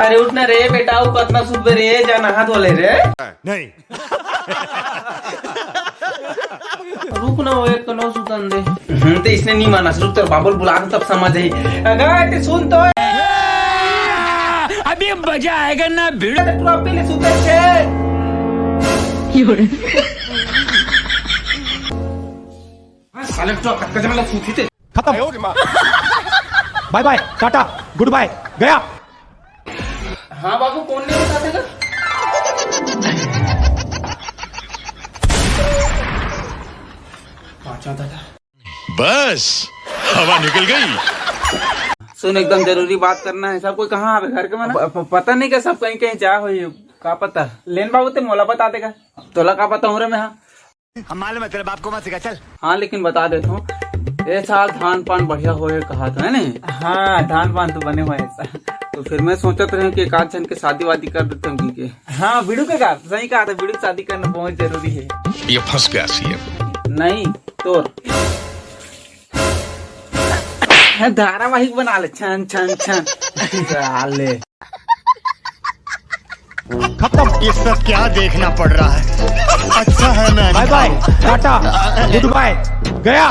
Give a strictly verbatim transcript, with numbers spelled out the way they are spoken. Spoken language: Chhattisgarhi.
अरे उठ ना रे बेटा, वो कतना सुत रे, जा नहा धो ले रे। नहीं। रुक ना, वो एक कनो सुतन दे। हम्म, तो इसने नहीं माना, रुक, तेरे बाबू बुला दे, तब समझ आई। अगर ते सुन तो। अभी मजा आएगा ना भिड़। ट्रॉफी ले सुते छे। साले तो कच्चा जमा सुती थे। खत्म। बाय बाय, टाटा, गुड बाय, गया। हाँ बाबू, कौन नहीं बताते का? पाँच दादा। बस, हवा निकल गई। सुन, एकदम जरूरी बात करना है। सब कोई कहाँ आवे? घर के मना? प-, प-, पता नहीं क्या, सब कहीं कहीं जा हुई, का पता। लेन बाबू ते मोला बता देगा, तोला का पता हूँ रे मैं। हाँ, हम मालूम है, तेरे बाप को मत सिखा, चल। हाँ, लेकिन बता देता हूँ, ये साल धान पान बढ़िया होए कहा था, है नहीं? हाँ, धान पान तो बने हुए हैं साल। तो फिर मैं सोचत रहे कि एक आध जन के शादी वादी कर देते हैं उनकी के। हाँ, बिड़ू के का सही कहा था, बिड़ू की शादी करना बहुत जरूरी है। ये फंस गया सीएम। नहीं, तोर। धारावाहिक बना ले, छन छन छन। साले। खत्म। ये सब क्या देखना पड़ रहा है? अच्छा है मैं बाय बाय, टाटा, गुड बाय, गया।